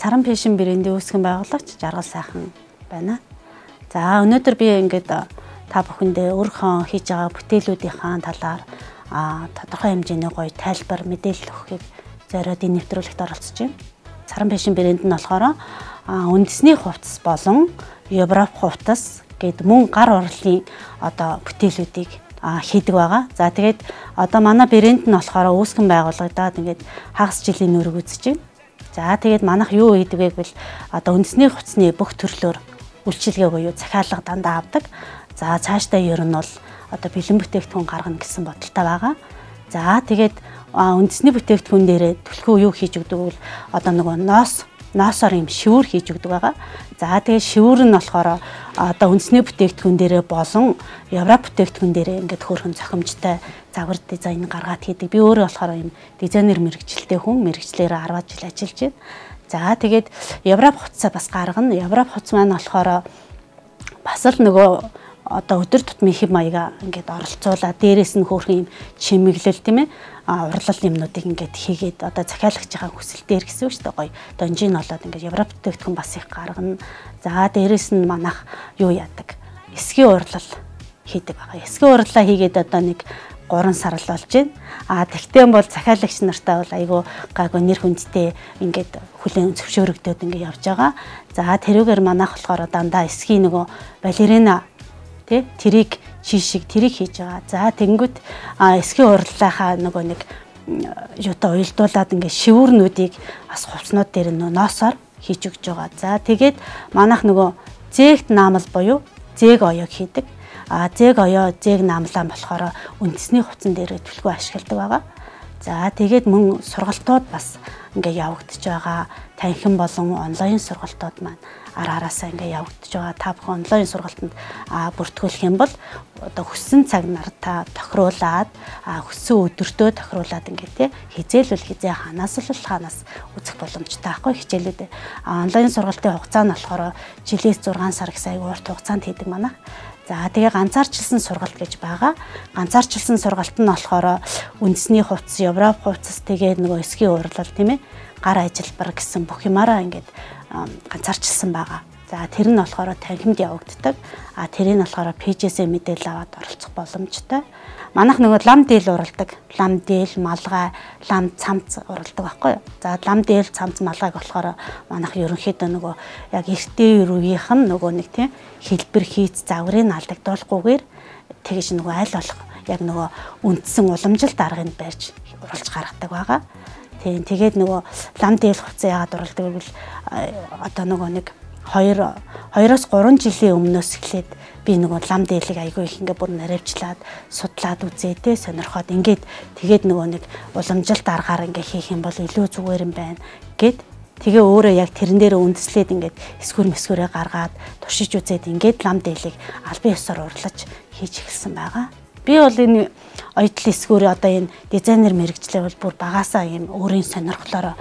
Саран Fashion брендийн үүсгэн байгуулагч Жаргалсайхан байна. За өнөөдөр би ингээд та бүхэндээ өөрийнхөө хийж байгаа бүтээлүүдийнхаа талаар тодорхой хэмжээний гоё тайлбар мэдээлэл өгөхийг зориод энэ нэвтрүүлэгт оролцож байна. Саран Fashion брэнд нь болохоор үндэсний хувцас болон Европ хувцас гээд мөн гар урлалын одоо бүтээлүүдийг хийдэг байгаа. За тэгээд одоо манай брэнд нь болохоор үүсгэн байгуулагдаад ингээд хагас жилийн нүүрэг үзэж байна. За тэгээд манайх юу хийдэг вэ гэвэл одоо үндэсний хувцсны бүх төрлөөр үйлчилгээ буюу захиалга дандаа авдаг. За цаашдаа ер нь бол одоо бэлэн бүтээгдэхүүн гаргана гэсэн бодолтой байгаа. За тэгээд үндэсний бүтээгдэхүүн дээрээ түлхүү юу хийж өгдөг вэ? Одоо нөгөө ноосоор юм шивүүр хийж өгдөг байгаа. За тэгээд шивүүр нь болохоор одоо үндэсний бүтээгдэхүүн дээрээ болон Европ бүтээгдэхүүн дээрээ ингээд хөөрхөн зохимжтой загвар дизайн гаргаад хийдэг. Би өөрөө болохоор юм дизайнер мэргэжилтэй хүн, мэргэжлээрээ 10 жил ажиллаж байна. За тэгээд Европ хувцасаа бас гаргана. Европ хувцас маань болохоор бас л нөгөө одоо өдөр тутмын хэв маягаа ингээд оролцуулаад дээрээс нь хөөрхөн юм чимэглэл тийм урлал юмнуудыг ингээд хийгээд одоо захиалагчийн хүсэл дээр гэсэн үг шүү дээ, гоё донжин болоод ингээд Европ бүтээгдэхүүн бас их гаргана. За дээрээс нь манайх юу яадаг? Эсгийн урлал хийдэг байгаа. Эсгийн урлалаа хийгээд одоо нэг 3 сар л болж байна. А тэгтэн бол захиалагч нартай бол айгүй гайгүй нэр хүндтэй ингээд хүлээн зөвшөөрөгдөд ингээд явж байгаа. За тэрүүгээр манайх болохоор дандаа эсгийн нөгөө балерина тэрийг чишиг тэрийг хийж байгаа. За тэгэнгүүт эсгийн урлалынхаа нөгөө нэг юутай уялдуулаад ингээд шивүүрнүүдийг бас хувцснууд дээр нөө ноосоор хийж өгч байгаа. За тэгээд манайх нөгөө зээгт наамал буюу зээг оёог хийдэг. А зээг оёо, зээг наамлаа болохоор үндэсний хувцсан дээр түлхүү ашигладаг байгаа. За тэгээд мөн сургалтууд бас ингээд явагдаж байгаа. Танхим болон онлайн сургалтууд маань араасаа ингээд явагдаж байгаа. Та бүхэн онлайн сургалтанд бүртгүүлэх юм бол одоо хүссэн цаг нар та тохируулаад, хүссэн өдөртөө тохируулаад ингээд тий хизээлвэл хизээ, ханаас л ханаас үзэх боломжтой байхгүй хичээлүүд. Онлайн сургалтын хугацаа нь болохоор жилээс 6 сар гэсэн аягүй урт хугацаанд хийдэг манайх. За тэгээ ганцаарчилсан сургалт гэж байгаа. Ганцаарчилсан сургалт нь болохоор үндэсний хувцас, Европ хувцас, тэгээд нөгөө эсгийн урлал тийм гар ажилбар гэсэн бүх юмараа ингээд ганцаарчилсан байгаа. За тэр нь болохоор танхимд явагддаг. А тэрийг нь болохоор пэйжээсээ мэдээлэл аваад оролцох боломжтой. Манайх нөгөө лам дээл уралдаг. Лам дээл, малгай, лам цамц уралдаг байхгүй юу? За лам дээл, цамц, малгайг болохоор манайх ерөнхийдөө нөгөө яг эртний үеийнх нь нөгөө нэг тийм хэлбэр хийц загварыг алдагдуулахгүйгээр тэгж нөгөө аль болох яг нөгөө үндсэн уламжлалт аргыг барьж уралж гаргадаг байгаа. Тийм тэгээд нөгөө лам дээл хувцас яагаад уралдаг гэвэл одоо нөгөө нэг 2-3 жилийн өмнөөс эхлээд би нөгөө лам дээлийг айгүй их ингээ бүр наривчлаад судлаад үзээ те сонирхоод ингээд тэгээд нөгөө нэг уламжлалт аргаар ингээ хийх юм бол илүү зүгээр юм байна гэд тэгээ өөрөө яг тэрэн дээр үндэслээд ингээд эсгүр мэсгүрээ гаргаад туршиж үзээд ингээд лам дээлийг албан ёсоор урлаж хийж эхэлсэн байгаа. Би бол энэ оюутлын эсгүүр одоо энэ дизайнер мэргэжлээ бол бүр багасаа юм өөрийн сонирхлоороо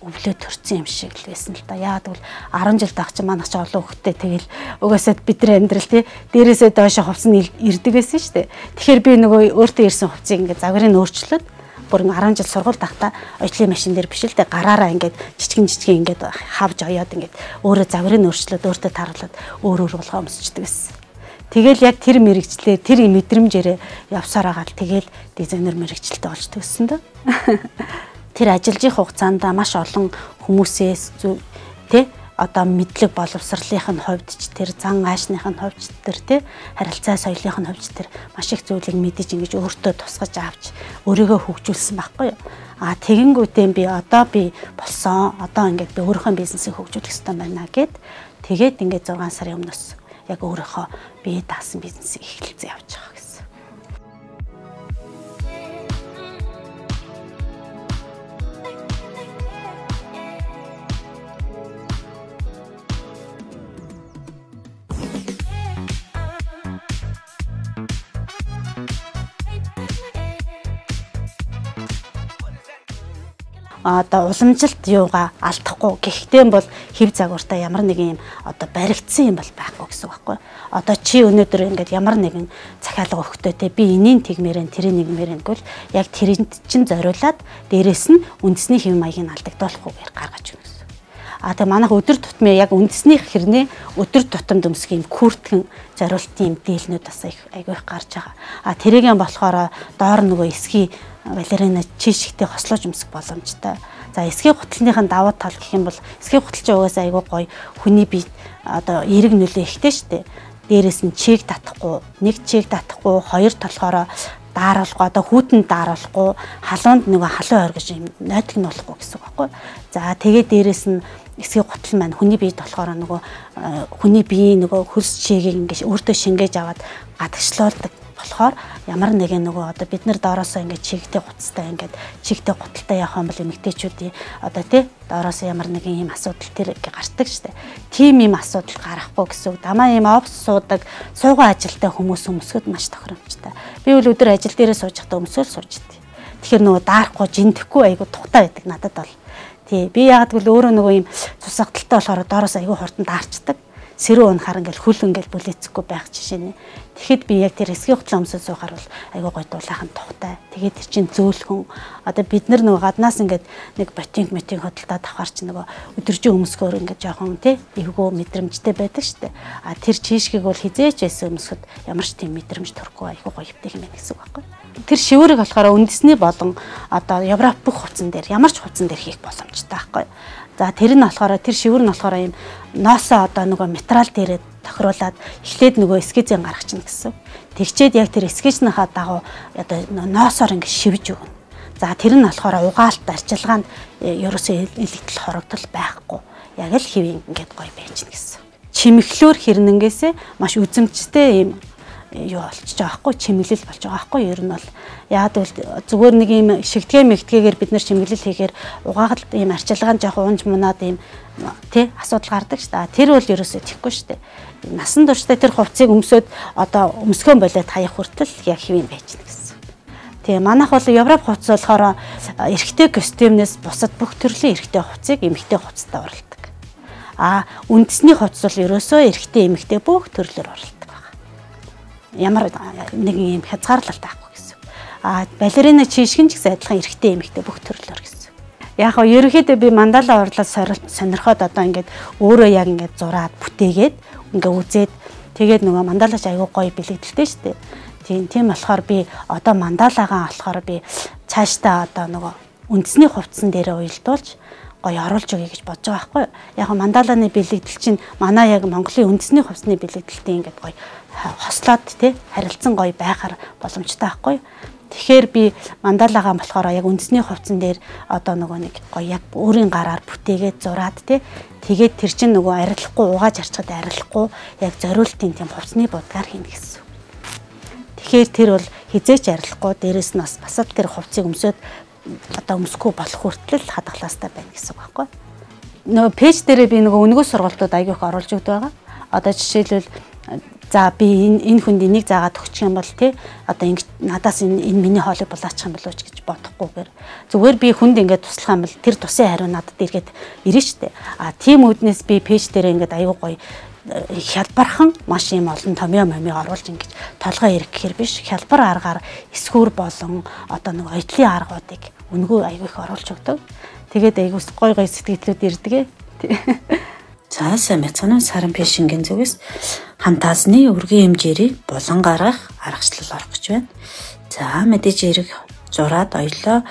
өвлөө төрсэн юм шиг л байсан л да. Яагаад гэвэл 10 жил таах чинь манайх чи олон хүүхэдтэй тэгэл угаасаа бидний амьдрал тий дээрээсээ доошо хувцас нь ирдэг байсан шүү дээ. Тэгэхээр би нөгөө өөртөө ирсэн хувцсыг ингээд загварыг өөрчлөөд бүр 10 жил сургууль тахта оюутлын машин дээр биш л дээ гараараа ингээд жижигэн жижигэн ингээд хавж оёод ингээд өөрөө загварыг өөрчлөөд өөртөө тааруулаад өөр өөр болгоо өмсчдөг байсан. Тэгэл яг тэр мэрэгчлээ, тэр мэдрэмжээрээ явсаар байгаа л тэгэл дизайнер мэрэгчлэлтэй болж төгссөн дөө. Тэр ажиллаж их хугацаанд маш олон хүмүүсээс тэ одоо мэдлэг боловсролынх нь хувьд ч тэр зан аашных нь хувьд ч тэр тэ харилцаа соёлынх нь хувьд ч тэр маш их зүйлийг мэдэж ингэж өөртөө тусгаж авч өөрийгөө хөгжүүлсэн байхгүй юу. А тэгэнгүүтээ би одоо би болсон. Одоо ингээд би өөрийнхөө бизнесийг хөгжүүлэх ёстой байна гэд тэгээд ингээд 6 сарын өмнөөс яг өөрийнхөө бие даасан бизнесийг эхэлсэн явж байгаа гэсэн. Одоо уламжлалт юугаа алдахгүй. Гэхдээ бол хэв загвартай ямар нэгэн юм одоо баригдсан юм бол байхгүй гэсэн үг байхгүй. Одоо чи өнөөдөр ингээд ямар нэгэн захиалга өгөхдөө те би энийн тэгмээрэн тэрийн нэгмээрэн гэвэл яг тэрэнд чинь зориулаад дээрэс нь үндэсний хэв маягийг алдагдуулахгүйгээр гаргаж өгнө гэсэн. А тэгээ манайх өдөр тутмын яг үндэснийх хэрнээ өдөр тутамд өмсөх юм күртгэн зориултын юм дийлнүүд бас их айгүй их гарч байгаа. А тэрийг юм болохоор доор нөгөө эсхий балерина чийшигтэй хослож өмсөх боломжтой. За эсхий гутлынхын давуу тал гэх юм бол эсхий гутал чи угаасаа айгүй гоё хүний бие одоо эерэг нөлөө ихтэй штэ. Дээрээс нь чийг татахгүй, нэг чийг татахгүй, хоёр толгоороо дааруулахгүй, одоо хүүтэнд дааруулахгүй, халуунд нөгөө халуун оргиж юм нойтг нь болохгүй гэсэн үг байхгүй. За тэгээд дээрээс нь эсхий гутал маань хүний биед болохоор нөгөө хүний биеийн нөгөө хөлс чигийг ингээд өөртөө шингээж аваад гадагшлуулдаг болохоор ямар нэгэн нөгөө одоо бид нар доороосоо ингээд чигтэй гутастай ингээд чигтэй гуталтай явах юм бол эмэгтэйчүүдийн одоо тий доороосоо ямар нэгэн юм асуудал тэр ингээд гардаг штэ. Тийм юм асуудал гарахгүй гэсэн үг. Дамаа юм офс суудаг, суугаа ажилтай хүмүүс өмсгöd маш тохиромжтой. Би бол өдөр ажил дээрээ сууж байхдаа өмсөөл сууж идэв. Тэгэхээр нөгөө даарахгүй, жиндэхгүй айгу тухтай байдаг надад бол. Тий, би яагаад гэвэл өөрөө нөгөө юм цусагдaltaй болохоор доороос айгу хурдан даарчдаг. Сэрүү унахаар ингээл хөл ингээл бүлээцэхгүй байх жишээ нэ. Тэгэхэд би яг тэр эсхий гутлаа өмсөж суухаар бол айгуу гоё дулаахан тухтай. Тэгээд тэр чинь зөөлхөн. Одоо бид нар нөгөө гаднаас ингээд нэг ботинк мэтинг хөдөлтөд авахар чи нөгөө өдөржин өмсгөөр ингээд жоохон тий эвгүй мэдрэмжтэй байдаг штэ. А тэр чийшгийг бол хизээч байсан өмсөхөд ямар ч тийм мэдрэмж төрөхгүй айгуу гоё эвтэйх юм байна гэсэн үг байхгүй. Тэр шивүүрийг болохоор үндэсний болон одоо Европ бүх хувцсан дээр ямар ч хувцсан дээр хийх боломжтой байхгүй. За тэр нь болохоор тэр шивэр нь болохоор юм ноосоо одоо нөгөө материал дээрээ тохируулаад эхлээд нөгөө эскизэн гаргачихна гэсэн. Тэгчээд яг тэр эскизнийхаа дагуу одоо ноосоор ингэ шивж өгнө. За тэр нь болохоор угаалт арчилгаанд ерөөсөө элэгдэл хорогдол байхгүй. Яг л хэвийн ингээд гоё байж гэнэ гэсэн. Чимэглөөр хэрнэнгээсээ маш үзэмжтэй юм юу болчихж байгаа байхгүй, чимэглэл болж байгаа байхгүй. Ер нь бол яагаад гэвэл зүгээр нэг юм шигтгэ мэгтгээгээр бид нар чимэглэл хийхээр угаагалт ийм арчилгаанд жоох унж мунаад ийм тий асуудал гардаг шүү дээ. Тэр бол ерөөсөө тийхгүй шүү дээ. Насан туршдаа тэр хувцсыг өмсөөд одоо өмсгөн болоод хаях хүртэл яг хэвийн байж гэнэ гэсэн. Тэгээ манайх бол Европ хувцас болохоор эрэгтэй костюмнээс бусад бүх төрлийн эрэгтэй хувцсыг эмэгтэй хувцастай уралдаг. А үндэсний хувцас бол ерөөсөө эрэгтэй эмэгтэй бүх төрлөөр уралдаг. Ямар нэгэн юм хязгаарлалт байхгүй гэсэн. А балерина чийшгэн ч гэсэн адилхан эрэгтэй эмэгтэй бүх төрлөөр гэсэн. Яг нь ерөнхийдөө би мандала урлал сонирхоод одоо ингээд өөрөө яг ингээд зураад бүтээгээд ингээд үзээд тэгээд нөгөө мандалач айгүй гоё бэлэгдэлтэй шүү дээ. Тийм болохоор би одоо мандалагаа болохоор би цаашдаа одоо нөгөө үндэсний хувцсан дээрээ уялдуулж гоё оруулж өгье гэж бодож байгаа байхгүй юу. Яг нь мандаланы бэлэгдэл чинь манай яг Монголын үндэсний хувцсны бэлэгдэлтэй ингээд гоё хослоод тий харилцан гоё байхаар боломжтой байхгүй юу. Тэгэхээр би мандалагаа болохоор яг үндэсний хувцсан дээр одоо нөгөө нэг гоё яг өөрийн гараар бүтээгээд зураад тий тэгээд тэр чинь нөгөө арилахгүй угааж арчхад арилахгүй яг зориултын тийм хувцсны будгаар хийнэ гэсэн. Тэгэхээр тэр бол хизээч арилахгүй дээрэс нь бас л тэр хувцсыг өмсөөд одоо өмсөхгүй болох хүртэл хадгалаастай байна гэсэн үг байхгүй. Нөгөө пэйж дээрээ би нөгөө өнгөө сургалтууд аягүй их оруулж өгдөг байгаа. Одоо жишээлбэл за би энэ хүнд энийг заагаад өгчих юм бол тий одоо ингэ надаас энэ миний хоолыг булаачих юм болов уу гэж бодохгүйгээр зүгээр би хүнд ингээд туслах юм бол тэр тусын хариу надад эргээд ирнэ штэ. А тийм үүднээс би пэйж дээрээ ингээд аягүй гоё хялбархан маш юм олон томьёо момыг оруулж ингэж толгой эрг гэхэр биш хялбар аргаар эсхүүр болон одоо нэг оюутлын аргуудыг үнэгүй аягүй их оруулж өгдөг. Тэгээд аягүй гой гой сэтгэлдлүүд ирдэг. За сайн байцгаана уу. Саран фэшнгийн зүгээс хантаасны өргөн хэмжээрийг булан гаргах аргачлал орох гэж байна. За мэдээж эрэг зураад оёлоо.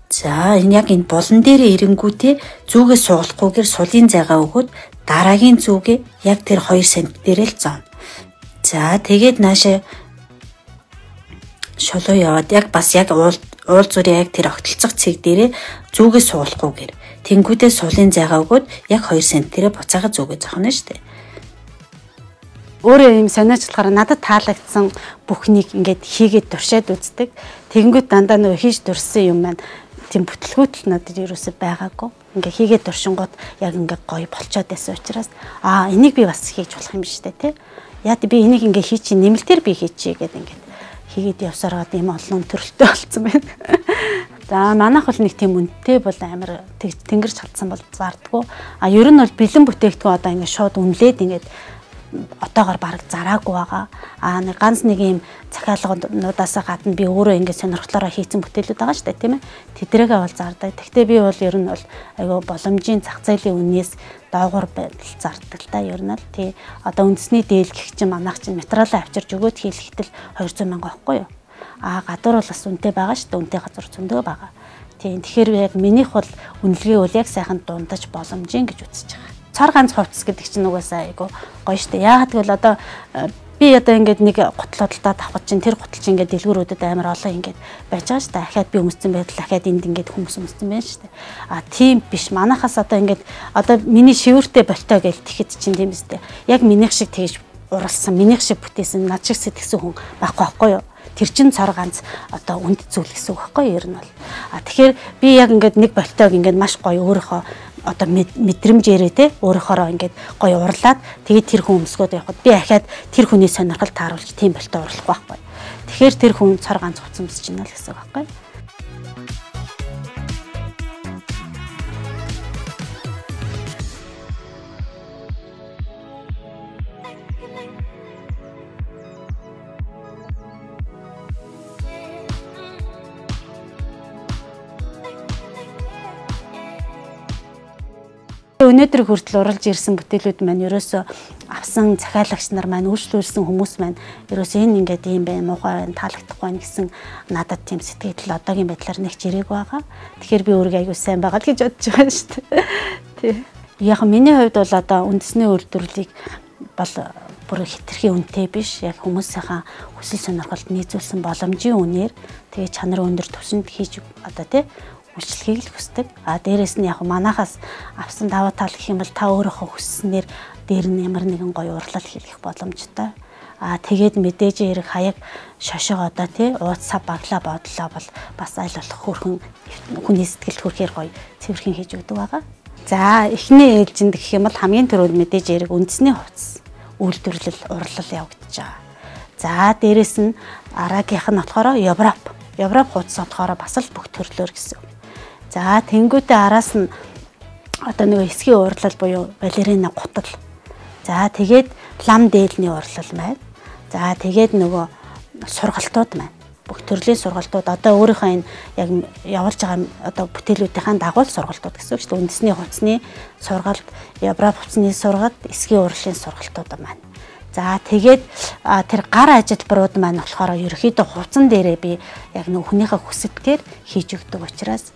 За энэ яг энэ булан дээр эрэнгүүтээ зүгээ суулгахгүйгээр сулын зайгаа өгөөд дараагийн зүгээ яг тэр 2 см дээр л зоно. За тэгээд наашаа шулуу яваад яг бас яг уул зүрийн яг тэр огтлцох цэг дээрээ зүгээ суулгахгүйгээр тэнгүүдээ сулын зайгаа өгөөд яг 2 см дээрээ буцаага зүгээ зохино шүү дээ. Өөрөө юм сониочлохоор надад таалагдсан бүхнийг ингээд хийгээд туршаад үздэг. Тэгэнгүүт дандаа нөгөө хийж турсан юм маань тийм бүтлгүүтэл надад ерөөсөй байгаагүй. Ингээ хийгээд туршингууд яг ингээ гоё болчоод байсан учраас аа энийг би бас хийж болох юм биш үү те. Яа би энийг ингээ хийчи нэмэлтээр би хийчихье гэдэг ингээд хийгээд явсараад ийм олон төрөлтэй болсон байна. За манайх бол нэг тийм үнэтэй бол амар тэнгэрч халдсан бол зардггүй. А ер нь бол бэлэн бүтээгдэхүүн одоо ингээд шууд үнэлээд ингээд одоогор бараг зараагүй байгаа. Аа нэг ганц нэг юм захиалгуудаас гадна би өөрөө ингээд сонирхлоороо хийцэн бүтээлүүд байгаа шүү дээ, тийм ээ. Тэдрээгээ бол зардаг. Гэхдээ би бол ер нь бол айгүй боломжийн зах зээлийн үнээс доогуур байдал зардаг л да ер нь л тий. Одоо үндэсний дээл гэх чинь манайх чинь материалаа авчирч өгөөд хийлгэтэл 200 мянга байхгүй юу? Аа гадуур бол бас үнэтэй байгаа шүү дээ. Үнэтэй газар зөндөө байгаа. Тийм. Тэгэхээр яг минийх бол үнэлгээ бол яг сайхан дундаж боломжийн гэж үзэж байгаа. Цор ганц хувцас гэдэг чинь угаасаа айгүй гоё штэ. Яагаад гэвэл одоо би одоо ингээд нэг гутал худалдаад авах чинь тэр гутал чинь ингээд дэлгүүрүүдэд амар олон ингээд байж байгаа штэ. Ахаад би өмссөн байдал ахаад энд ингээд хүмүүс өмссөн байх штэ. А тийм биш. Манайхаас одоо ингээд одоо миний шивэртэй болтой гэж тэгэхэд чинь тийм үстэй. Яг минийх шиг тэгж уралсан, минийх шиг бүтээсэн, над шиг сэтгсэн хүн байхгүй байхгүй юу? Тэр чин цор ганц одоо үнд зүйл гэсэн үг байхгүй юу ер нь бол. А тэгэхээр би яг ингээд нэг болтойг ингээд маш гоё өөрийнхөө одоо мэдрэмжээрээ те өөрөөхөөрөө ингээд гоё урлаад тэгээд тэр хүн өмсгөөд явхад би ахаад тэр хүний сонирхол тааруулж тийм болтой урлах байхгүй. Тэгэхээр тэр хүн цор ганц хувцас өмсөж байна л гэсэн үг байхгүй. Өнөөдөр хүртэл уралж ирсэн бүтээлүүд маань ерөөсөө авсан захиалагч нар маань үйлчлүүлсэн хүмүүс маань ерөөсөө энэ ингээд ийм байх, муухай байна, таалагдахгүй байна гэсэн надад тийм сэтгэл одоогийн байдлаар нэг ч ирээгүй байгаа. Тэгэхээр би өөрийгөө аягүй сайн байгаа л гэж бодож байгаа шүү дээ. Тий. Яг миний хувьд бол одоо үндэсний үйлдвэрлэлийг бол бүр хэтэрхий үнэтэй биш. Яг хүмүүсийнхаа хүсэл сонирхолд нийцүүлсэн боломжийн үнээр тэгээ чанар өндөр түвшинд хийж одоо тий үйлчлэхийг л хүсдэг. А дээрэс нь яг манахаас авсан даваа тал гэх юм бол та өөрийнхөө хүсснээр дээр нь ямар нэгэн гоё урлал хийх боломжтой. А тэгээд мэдээж хэрэг хаяг шошго одоо тий ууц сав баглаа бодлоо бол бас аль болох хөрхөн хүний сэтгэлд хүрэхээр гоё цэвэрхэн хийж өгдөг байгаа. За эхний ээлжинд гэх юм бол хамгийн түрүүнд мэдээж хэрэг үндэсний хувцас үйлдвэрлэл урлал явагдаж байгаа. За дээрэс нь араагийнх нь болохоор Европ. Европ хувцас болохоор бас л бүх төрлөөр гэсэн. За тэнгуүтээ араас нь одоо нэг эсгийн уурлал буюу балерина гутал. За тэгээд лам дээлний уурлал маань. За тэгээд нөгөө сургалтууд маань. Бүх төрлийн сургалтууд одоо өөрийнхөө энэ яг явуулж байгаа одоо бүтээлүүдийнхээ дагуу сургалтууд гэсэн үг шүү дээ. Үндэсний хувцсны сургалт, Европ хувцсны сургалт, эсгийн уурлалын сургалтууд маань. За тэгээд тэр гар ажилбарууд маань болохоор ерөөхдөө хувцсан дээрээ би яг нэг хүнийхээ хүсэлтээр хийж өгдөг учраас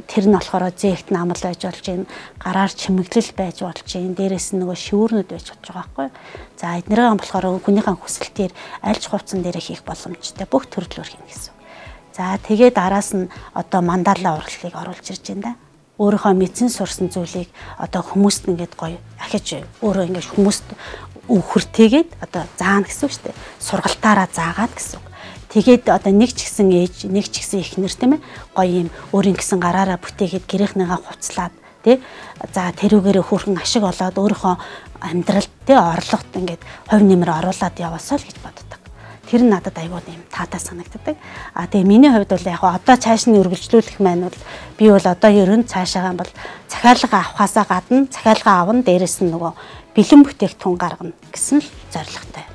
тэр нь болохоор зээгт намал байж болж байна, гараар чимэглэл байж болж байна, дээрээс нь нөгөө шивүүрнүүд байж болж байгаа байхгүй. За эднэрийн болохоор хүнийхээ хүсэлтээр аль ч хувцсан дээрээ хийх боломжтой бүх төрлөөр хийнэ гэсэн. За тэгээд араас нь одоо мандала урлалыг оруулж ирж байна да. Өөрийнхөө мэдсэн сурсан зүйлийг одоо хүмүүст ингээд гоё ахиж өөрөө ингээд хүмүүст өвхөртэйгээд одоо заана гэсэн үг шүү дээ. Сургалтаараа заагаад гэсэн үг. Тэгээд одоо нэг ч гэсэн ээж, нэг ч гэсэн эхнэр тийм ээ гоё юм өөрийн гэсэн гараараа бүтээгээд гэрийнхнийгаа хувцлаад тий за тэрүүгээрээ хөрхөн ашиг олоод өөрийнхөө амьдралд тий орлогот ингээд хувь нэмэр оруулаад яваасаа л гэж боддог. Тэр нь надад айгүй юм таатай санагддаг. А тэгээ миний хувьд бол яг одоо цааш нь үргэлжлүүлэх маань бол би бол одоо ер нь цаашаагаа бол захиалга авахаасаа гадна захиалга авна, дээрэс нь нөгөө бэлэн бүтээгдэхүүн гаргана гэсэн л зорилготой.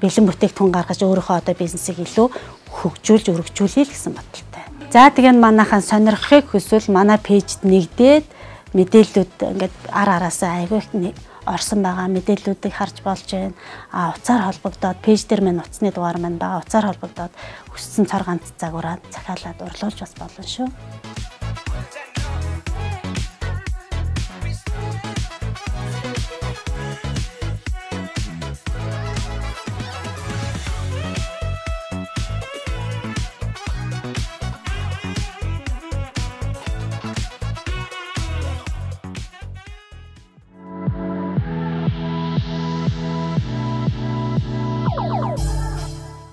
Бэлэн бүтээгдэхүүн гаргаж өөрийнхөө одоо бизнесийг илүү хөгжүүлж өргөжүүлье л гэсэн бодолтой. За тэгээ манайхан сонирхохыг хүсвэл манай пэйжд нэгдээд мэдээллүүд ингээд ар араасаа айгүй их орсон байгаа мэдээллүүдийг харж болж байна. А утсаар холбогдоод пэйж дээр маань утасны дугаар маань байгаа. Утсаар холбогдоод хүссэн цор ганц загвараа захиалаад урлуулж бас болно шүү.